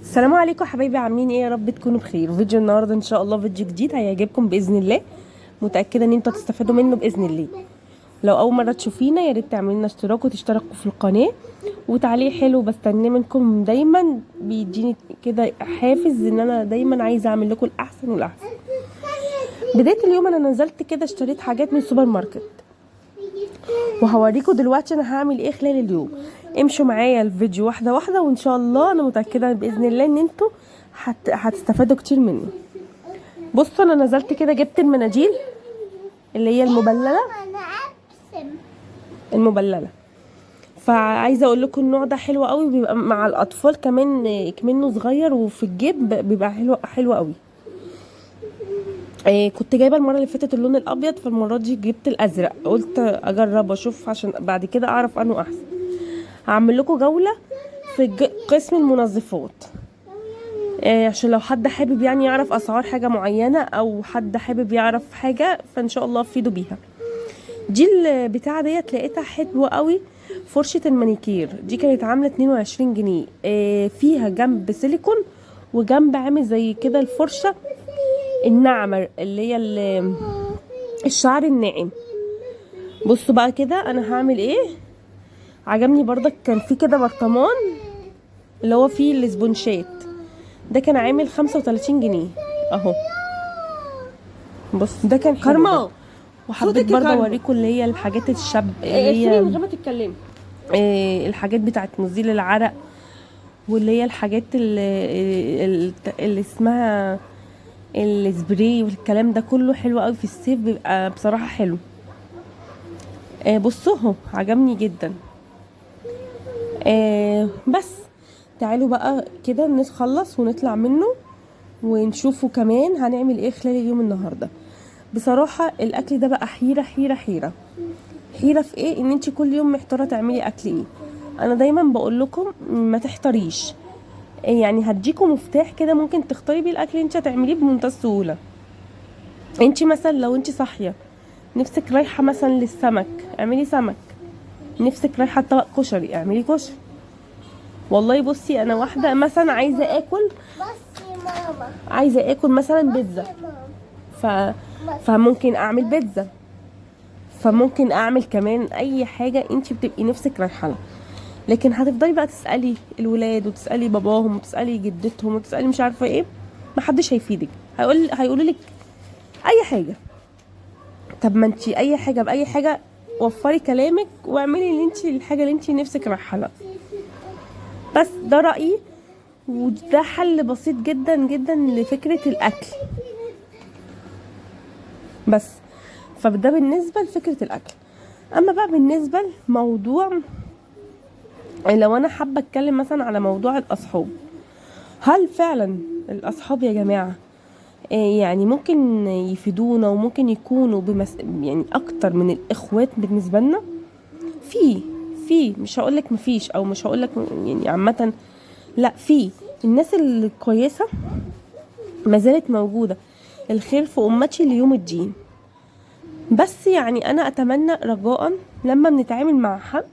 السلام عليكم حبايبي، عاملين ايه؟ يا رب تكونوا بخير. فيديو النهارده ان شاء الله فيديو جديد هيعجبكم باذن الله، متاكدة ان انتوا هتستفادوا منه باذن الله. لو اول مرة تشوفينا يا ريت تعملوا لنا اشتراك وتشتركوا في القناة، وتعليق حلو بستناه منكم دايما، بيديني كده حافز ان انا دايما عايزه اعمل لكم الاحسن والاحسن. بداية اليوم انا نزلت كده اشتريت حاجات من السوبر ماركت، وهوريكم دلوقتي انا هعمل ايه خلال اليوم. امشوا معايا الفيديو واحدة واحده، وان شاء الله انا متاكدة باذن الله ان انتوا هتستفادوا كتير منه. بصوا انا نزلت كده جبت المناديل اللي هي المبلله، المبلله. فعايزه اقول لكم النوع ده حلو قوي، بيبقى مع الاطفال كمان منه صغير وفي الجيب بيبقى حلو حلو قوي. كنت جايبه المرة اللي فاتت اللون الابيض، فالمره دي جبت الازرق، قلت اجرب اشوف عشان بعد كده اعرف انه احسن. هعمل لكم جولة في قسم المنظفات، عشان لو حد حابب يعني يعرف اسعار حاجة معينة او حد حابب يعرف حاجة، فان شاء الله افيده بيها. دي البتاعه ديت لقيتها حلوة قوي، فرشه المانيكير دي كانت عامله 22 جنيه. فيها جنب سيليكون وجنب عامل زي كده الفرشة الناعمة اللي هي الشعر الناعم. بصوا بقى كده انا هعمل ايه. عجبني برضك كان في كده برطمان اللي هو فيه الاسبونشات، ده كان عامل 35 جنيه اهو. بص ده كان كارما، وحبيت برضه اوريكم اللي هي الحاجات الشب اللي هي من غير ما تتكلمي، الحاجات بتاعت مزيل العرق، واللي هي الحاجات اللي اسمها السبراي والكلام ده كله حلو قوي في الصيف، بيبقى بصراحة حلو. بصوا اهو عجبني جدا. بس تعالوا بقى كده نخلص ونطلع منه ونشوفوا كمان هنعمل ايه خلال اليوم النهارده. بصراحة الاكل ده بقى حيره حيره حيره حيره في ايه، ان انت كل يوم محتارة تعملي اكل ايه. انا دايما بقول لكم ما تحتريش، يعني هديكم مفتاح كده ممكن تختاري بيه الاكل اللي انت هتعمليه بمنتهى السهولة. انت مثلا لو انت صاحية نفسك رايحة مثلا للسمك اعملي سمك، نفسك رايحة لطبق كشري اعملي كشري. والله بصي انا واحدة مثلا عايزه اكل، عايزه اكل مثلا بيتزا، فممكن اعمل بيتزا، فممكن اعمل كمان اي حاجة انت بتبقي نفسك رايحة لها. لكن هتفضلي بقى تسالي الولاد وتسالي باباهم وتسالي جدتهم وتسالي مش عارفه ايه، محدش هيفيدك، هيقولوا لك اي حاجة. طب ما انت اي حاجة باي حاجة، وفري كلامك واعملي اللي انت الحاجة اللي انت نفسك رايحة لها. بس ده رايي، وده حل بسيط جدا جدا لفكرة الاكل. بس فده بالنسبة لفكرة الاكل. اما بقى بالنسبة لموضوع، لو انا حابة اتكلم مثلا على موضوع الاصحاب، هل فعلا الاصحاب يا جماعة يعني ممكن يفيدونا وممكن يكونوا يعني اكتر من الاخوات بالنسبة لنا؟ في مش هقولك مفيش، او مش هقولك يعني عامة، لا، في الناس الكويسة ما زالت موجودة، الخير في امتي ليوم الدين. بس يعني انا اتمنى رجاء لما بنتعامل مع حد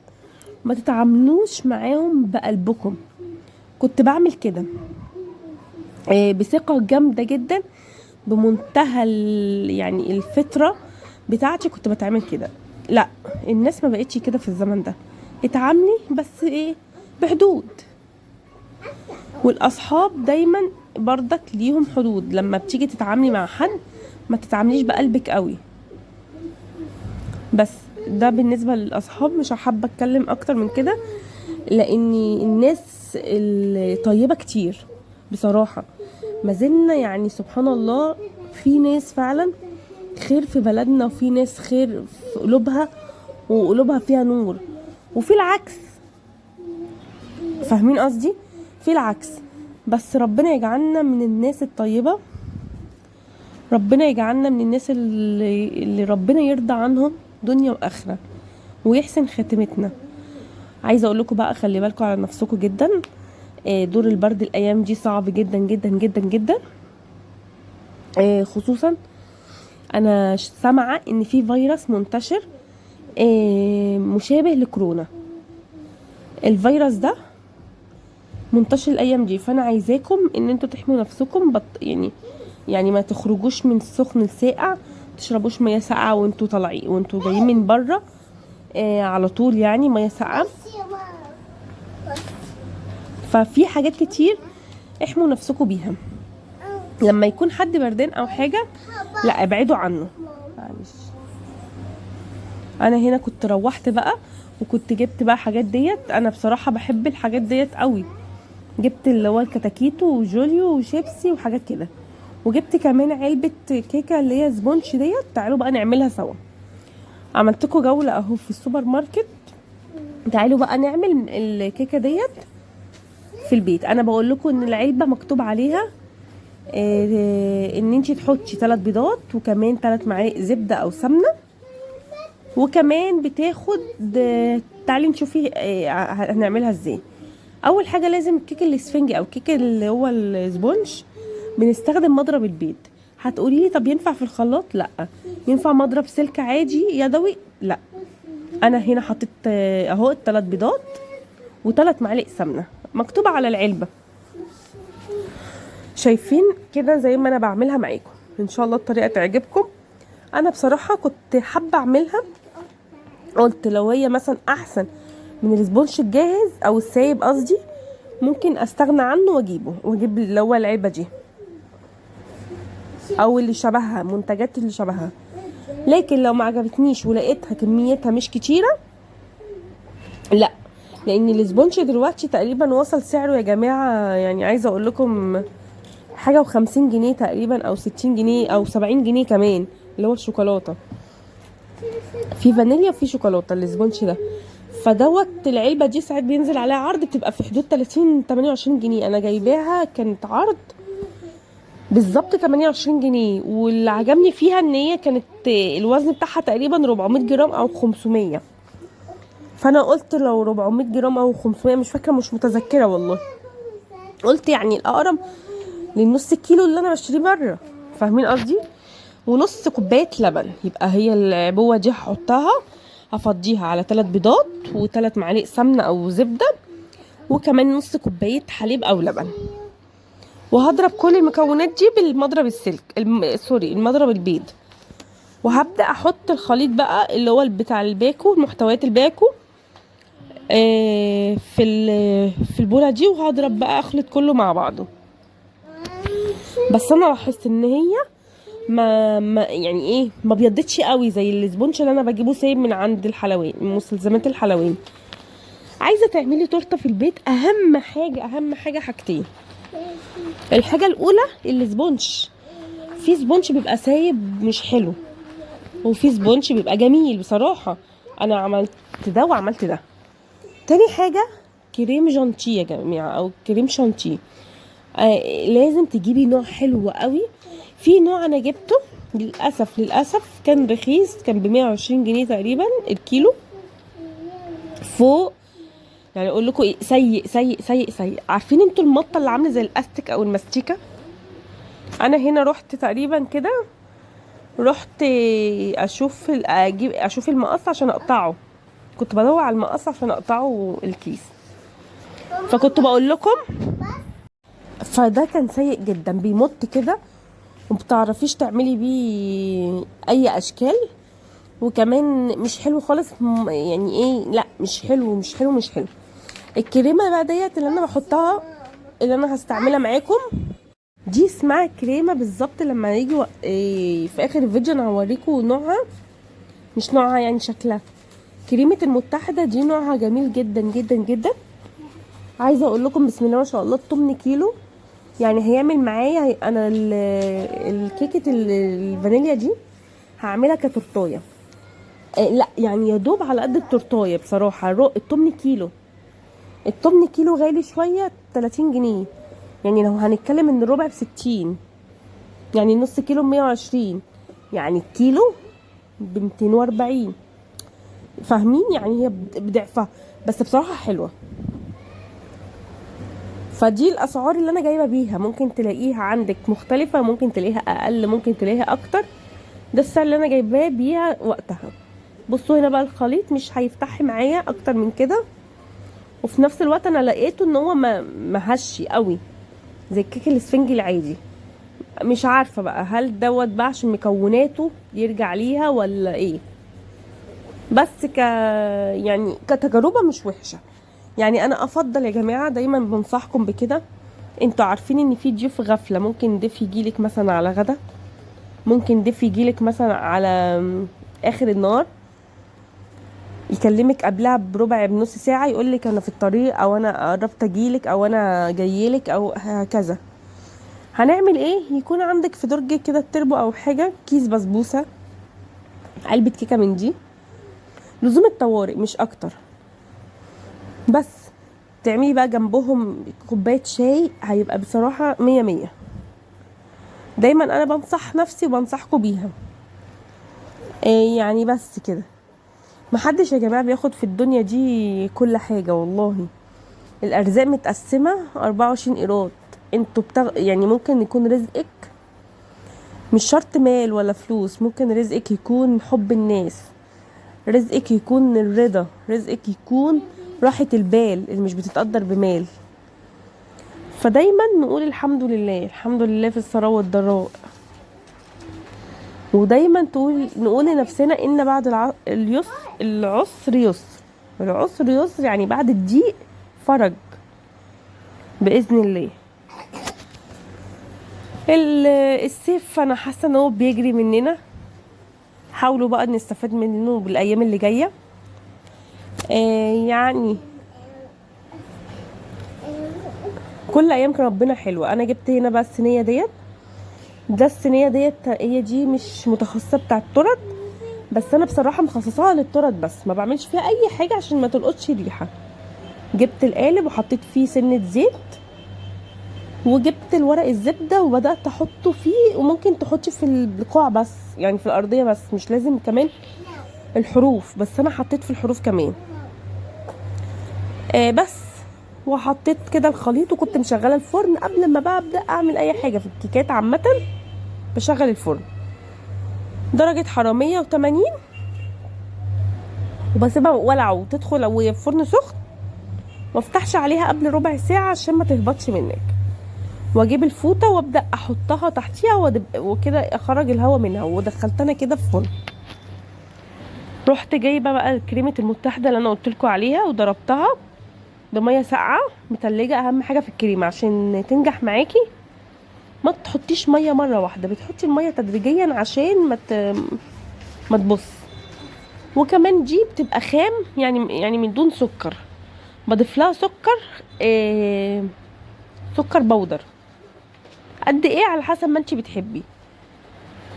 ما تتعاملوش معاهم بقلبكم. كنت بعمل كده بثقة جامدة جدا، بمنتهى يعني الفطرة بتاعتي كنت بتعامل كده. لا، الناس ما بقتش كده في الزمن ده. اتعاملي بس ايه، بحدود. والاصحاب دايما برضك ليهم حدود، لما بتيجي تتعاملي مع حد ما تتعامليش بقلبك قوي. بس ده بالنسبة للأصحاب، مش حابة أتكلم أكتر من كده، لأن الناس الطيبة كتير بصراحة ما زلنا، يعني سبحان الله في ناس فعلا خير في بلدنا، وفي ناس خير في قلوبها وقلوبها فيها نور، وفي العكس. فاهمين قصدي؟ في العكس. بس ربنا يجعلنا من الناس الطيبة، ربنا يجعلنا من الناس اللي ربنا يرضى عنهم دنيا وآخرة، ويحسن خاتمتنا. عايزة اقول لكم بقى خلي بالكم على نفسكم جدا. دور البرد الايام دي صعب جدا جدا جدا جدا، خصوصا انا سامعة ان في فيروس منتشر، مشابه لكورونا. الفيروس ده منتشر الايام دي. فانا عايزاكم ان انتوا تحموا نفسكم، يعني ما تخرجوش من السخن لساقع، تشربوش مية ساقعه وانتوا طالعين وانتوا جايين من بره على طول، يعني مية ساقعه. ففي حاجات كتير احموا نفسكم بيها. لما يكون حد بردان او حاجة لا ابعدوا عنه. معلش انا هنا كنت روحت بقى وكنت جبت بقى حاجات ديت، انا بصراحة بحب الحاجات ديت قوي. جبت اللي هو الكتاكيتو وجوليو وشيبسي وحاجات كده، وجبت كمان علبة كيكة اللي هي sponge ديت. تعالوا بقى نعملها سوا. عملتكم جولة اهو في السوبر ماركت. تعالوا بقى نعمل الكيكه ديت في البيت. انا بقول لكم ان العلبة مكتوب عليها ان انت تحطي 3 بيضات وكمان 3 معالق زبدة او سمنه، وكمان بتاخد تعالي نشوفي هنعملها ازاي. اول حاجة لازم الكيك الاسفنجي او الكيك اللي هو ال sponge بنستخدم مضرب البيض. هتقولي لي طب ينفع في الخلاط؟ لا. ينفع مضرب سلك عادي يدوي؟ لا. انا هنا حطيت اهو 3 بيضات و3 معالق سمنه مكتوبة على العلبة، شايفين كده زي ما انا بعملها معاكم. ان شاء الله الطريقة تعجبكم. انا بصراحة كنت حابة اعملها، قلت لو هي مثلا احسن من ال sponge الجاهز او السايب قصدي، ممكن استغنى عنه واجيبه، واجيب اللي هو العلبة دي او اللي شبهها، منتجات اللي شبهها. لكن لو ما عجبتنيش ولقيتها كميتها مش كتيرة، لا، لان ال sponge دلوقتي تقريبا وصل سعره يا جماعة، يعني عايزه اقول لكم حاجة و50 جنيه تقريبا، او 60 جنيه او 70 جنيه كمان، اللي هو الشوكولاتة. في فانيليا وفي شوكولاتة ال sponge ده. فدوت العلبة دي ساعات بينزل عليها عرض، بتبقى في حدود 30 28 جنيه. انا جايباها كانت عرض بالظبط 28 جنيه، واللي عجبني فيها ان هي كانت الوزن بتاعها تقريبا 400 جرام او 500. فانا قلت لو 400 جرام او 500، مش فاكره، مش متذكرة والله، قلت يعني الاقرب للنص كيلو اللي انا بشتريه بره، فاهمين قصدي؟ ونص كوباية لبن. يبقى هي العبوه دي هحطها، هفضيها على 3 بيضات و3 معالق سمنه او زبدة، وكمان نص كوباية حليب او لبن. وهضرب كل المكونات دي بالمضرب السلك sorry، المضرب البيض. وهبدا احط الخليط بقى اللي هو بتاع الباكو، محتويات الباكو، في البوله دي، وهضرب بقى اخلط كله مع بعضه. بس انا لاحظت ان هي ما يعني ايه، ما بيضتش قوي زي ال sponge اللي انا بجيبه سايب من عند الحلواني، مستلزمات الحلواني. عايزه تعملي تورته في البيت، اهم حاجة، اهم حاجة حاجتين. الحاجة الاولى ال sponge. في sponge بيبقى سايب مش حلو، وفي sponge بيبقى جميل. بصراحة انا عملت ده وعملت ده. تاني حاجة كريم جانتيه يا جماعة، او كريم شانتيه. لازم تجيبي نوع حلو قوي. في نوع انا جبته للاسف، للاسف كان رخيص، كان ب120 جنيه تقريبا الكيلو فوق، يعني اقول لكم ايه، سيء سيء سيء سيء. عارفين انتوا المطه اللي عامله زي الاستيك او الماستيكه؟ انا هنا رحت تقريبا كده، رحت اشوف اجيب اشوف المقص عشان اقطعه، كنت بدور على المقص عشان اقطعه الكيس، فكنت بقول لكم فده كان سيء جدا، بيمط كده ومبتعرفيش تعملي بيه اي اشكال، وكمان مش حلو خالص. يعني ايه، لا مش حلو مش حلو مش حلو. الكريمة بقى ديت اللي انا بحطها، اللي انا هستعملها معاكم دي، اسمها كريمة بالظبط. لما يجي في اخر الفيديو انا هوريكم نوعها، مش نوعها يعني شكلها. كريمة المتحدة دي نوعها جميل جدا جدا جدا. عايزه اقول لكم بسم الله ما شاء الله، 8 كيلو يعني هيعمل معايا. انا الكيكه الفانيليا دي هعملها كتورتايه، لا يعني يا دوب على قد التورتايه بصراحة. 8 كيلو، 8 كيلو غالي شوية، 30 جنيه. يعني لو هنتكلم ان الربع ب60، يعني نص كيلو ب120، يعني الكيلو ب240، فاهمين؟ يعني هي بضعفها، بس بصراحة حلوة. فدي الاسعار اللي انا جايبه بيها، ممكن تلاقيها عندك مختلفة، ممكن تلاقيها اقل، ممكن تلاقيها اكتر. ده السعر اللي انا جايباه بيها وقتها. بصوا هنا بقى الخليط مش هيفتح معايا اكتر من كده، وفي نفس الوقت انا لقيته ان هو مهشي قوي زي الكيك الاسفنجي العادي. مش عارفه بقى هل دوت بقى عشان مكوناته يرجع ليها ولا ايه، بس يعني كتجربة مش وحشة. يعني انا افضل يا جماعة، دايما بنصحكم بكده، انتوا عارفين ان في ضيوف غفلة، ممكن ضيف يجيلك مثلا على غدا، ممكن ضيف يجيلك مثلا على اخر النهار، يكلمك قبلها بربع بنص ساعة يقولك انا في الطريق، او انا قربت اجيلك، او انا جايلك، او هكذا. هنعمل ايه؟ يكون عندك في درج كده التربو او حاجة، كيس بسبوسه، علبة كيكة من دي، لزوم الطوارئ مش اكتر. بس تعملي بقى جنبهم كوباية شاي، هيبقى بصراحة مية مية. دايما انا بنصح نفسي وبنصحكم بيها. إيه يعني بس كده. محدش يا جماعة بياخد في الدنيا دي كل حاجة والله. الارزاق متقسمه 24 قيراط. انتوا يعني ممكن يكون رزقك مش شرط مال ولا فلوس، ممكن رزقك يكون حب الناس، رزقك يكون الرضا، رزقك يكون راحة البال اللي مش بتتقدر بمال. فدايما نقول الحمد لله، الحمد لله في السراء والضراء. ودايما نقول لنفسنا ان بعد العسر يسر، العسر يسر، يعني بعد الضيق فرج بإذن الله. الصيف انا حاسه ان هو بيجري مننا، حاولوا بقى نستفاد منه بالايام اللي جاية. يعني كل ايام كان ربنا حلوة. انا جبت هنا بقى الصينية ديت، ده الصينية ديت هي دي مش متخصصة بتاع التورت، بس انا بصراحة مخصصاها للتورت بس، ما بعملش فيها اي حاجة عشان ما تلقطش ريحه. جبت القالب وحطيت فيه سنة زيت، وجبت الورق الزبدة وبدات احطه فيه. وممكن تحطي في القاع بس، يعني في الارضية بس، مش لازم كمان الحروف، بس انا حطيت في الحروف كمان. بس وحطيت كده الخليط، وكنت مشغله الفرن قبل ما بقى ابدا اعمل اي حاجة في الكيكات عامة. بشغل الفرن درجه حرارة 180 وبسيبها ولعه وتدخل وهي الفرن سخن، ما افتحش عليها قبل ربع ساعة عشان ما تهبطش منك. واجيب الفوطه وابدا احطها تحتيها وكده اخرج الهواء منها، ودخلت انا كده في الفرن. رحت جايبه بقى الكريمة المتحدة اللي انا قلت لكم عليها وضربتها بميه ساقعه متلجه. اهم حاجة في الكريمة عشان تنجح معاكي ما تحطيش مية مرة واحدة، بتحطي المية تدريجيا عشان ما تبص. وكمان دي بتبقى خام، يعني من دون سكر، بضيف لها سكر، سكر بودر قد ايه على حسب ما انت بتحبي،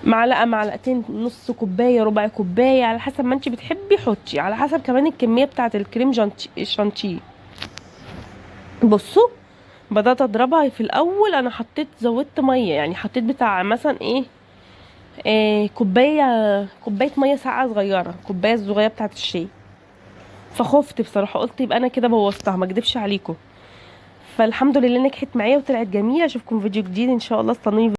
معلقه معلقتين، نص كوباية، ربع كوباية، على حسب ما انت بتحبي حطي، على حسب كمان الكمية بتاعه الكريم شانتيه. بصوا بدات اضربها في الاول، انا حطيت زودت مية، يعني حطيت بتاع مثلا ايه كوباية مية ساقعه صغيرة، كوباية الصغيرة بتاعه الشاي. فخفت بصراحة، قلت يبقى انا كده بوظتها، ما اكدبش عليكم. فالحمد لله نجحت معايا وطلعت جميلة. اشوفكم فيديو جديد ان شاء الله، استنوني.